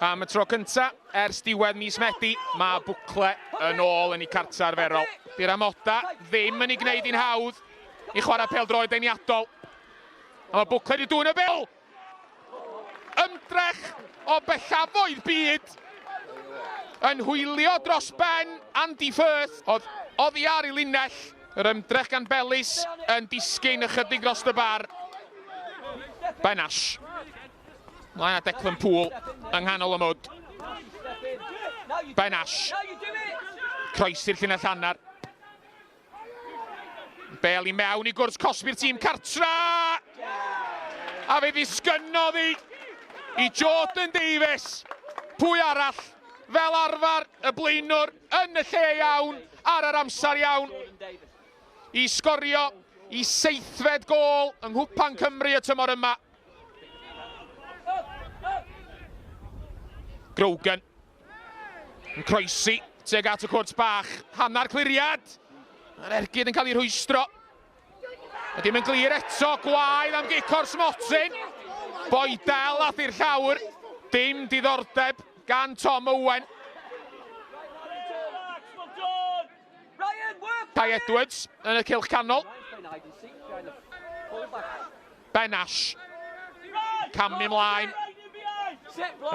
Am y tro cynta ers diwedd mis Medi, mae Bwcle yn ôl yn ei cartra arferol. Di'r amoda ddim yn ei gwneud hi'n hawdd i chwarae pêl-droed deniadol. A mae Bwcle wedi dwyn y bêl! Ymdrech o bellafoedd byd yn hwylio dros ben Andy Firth. Oedd oddi ar ei linell, yr ymdrech gan Bellis yn disgyn ychydig dros y bar. Ben Ash. Mlaen at Declan Poole yng nghanol y mwd. Ben Ash. Croesi'r llinell hanner. Bel i mewn i gwrs cosbi'r tîm cartra! A fe ddisgynnodd hi i Jordan Davies. Pwy arall? Fel arfer, y blaenwr yn y lle iawn, ar yr amser iawn, i sgorio i seithfed gôl yng Nghwpan Cymru y tymor yma. Grogan Yn croesi tuag at y cwrt bach. Hanner cliriad. Mae'r ergyd yn cael ei rhwystro. A dim yn glir eto. Gwael am gic o'r smotyn. Boi del ath i'r llawr. Dim diddordeb gan Tom Owen. Kai Edwards yn y cylch canol. Ben Ash. Camu ymlaen.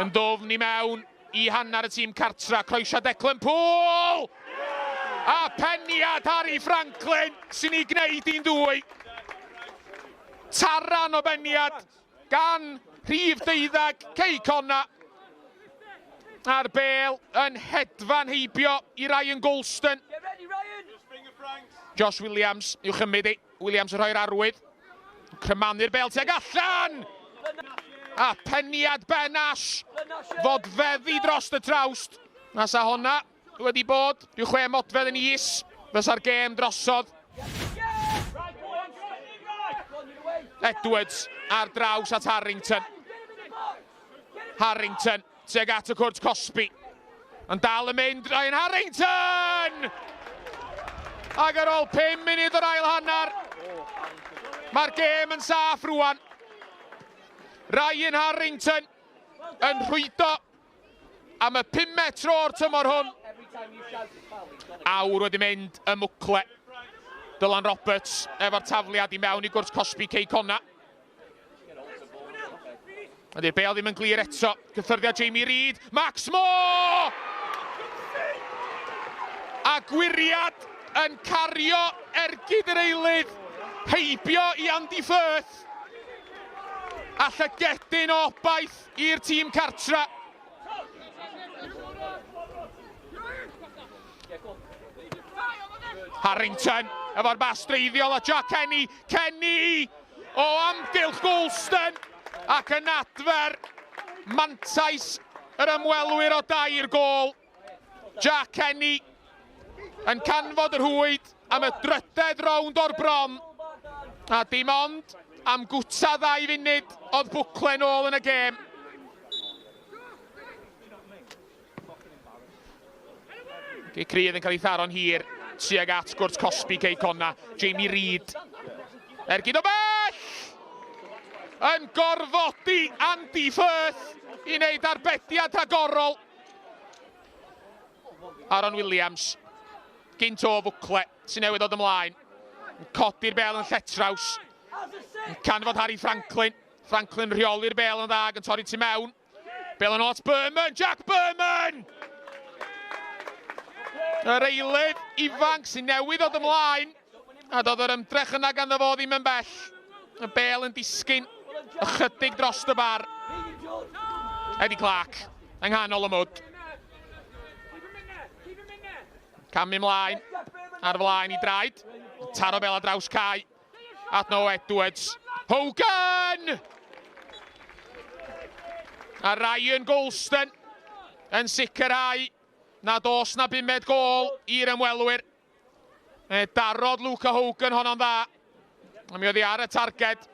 Yn ddwfn i mewn i hanner y tîm cartra. Croeso Declan Poole! A peniad Harry Franklin sy'n ei gwneud hi'n ddwy. Taran o beniad gan rhif deuddag Cei Connah. A'r bêl yn hedfan heibio i Ryan Golston. Josh Williams i'w chymryd hi. Williams yn rhoi'r arwydd. Crymanu'r bêl tuag allan! A peniad Ben Ash fod feddi dros y trawst. Na sa honna wedi bod rhyw chwe modfedd yn is, fysa'r gêm drosodd. Edwards ar draws at Harrington. Harrington tuag at y cwrt cosbi. Yn dal yn mynd, Ryan Harrington! Ac ar ôl 5 munud o'r ail hanner, mae'r gêm yn saff rwan. Ryan Harrington yn rhwydo am y pumed tro o'r tymor hwn. Awr wedi mynd ym Mwcle. Dylan Roberts efo'r tafliad i mewn i gwrs cosbi Cei Connah. Ydy'r bêl ddim yn glir eto. Cyffyrddiad Jamie Reid. Max Moore! A gwiriad yn cario ergyd yr eilydd. Heibio i Andy Firth. A llygedyn o obaith i'r tîm cartra. Harrington efo'r bas dreiddiol a Jack Kenny. Kenny! O amgylch Goulston ac yn adfer mantais yr ymwelwyr o dair gôl. Jack Kenny yn canfod yr rhwyd am y drydedd rownd o'r bron. A dim ond am gwta ddau funud oedd Bwcle nôl yn y gêm. Gic rydd yn cael ei tharo'n hir tuag at gwrt cosbi Cei Connah. Jamie Reid. Ergyd o bell! Yn gorfodi Andy Firth i wneud arbediad rhagorol. Aaron Williams, gynt o Fwcle, sy'n newydd ddod ymlaen. Yn codi'r bel yn lletraws. Yn canfod Harry Franklin. Franklin rheoli'r bel yn dda ac yn torri tu mewn. Bel yn ôl Berman, Jack Berman! Yr eilydd ifanc sy'n newydd ddod ymlaen. A doedd yr ymdrech yna ganddo fo ddim yn bell. Y bel yn disgyn ychydig dros y bar. Eddie Clark yng nghanol y mwd. Camu ymlaen ar flaen i draed. Taro bel ar draws cae. At Noah Edwards. Hogan! A Ryan Golston yn sicrhau nad oes na bumed gôl i'r ymwelwyr. E, darodd Luca Hogan honno'n dda. A mi oedd hi ar y targed.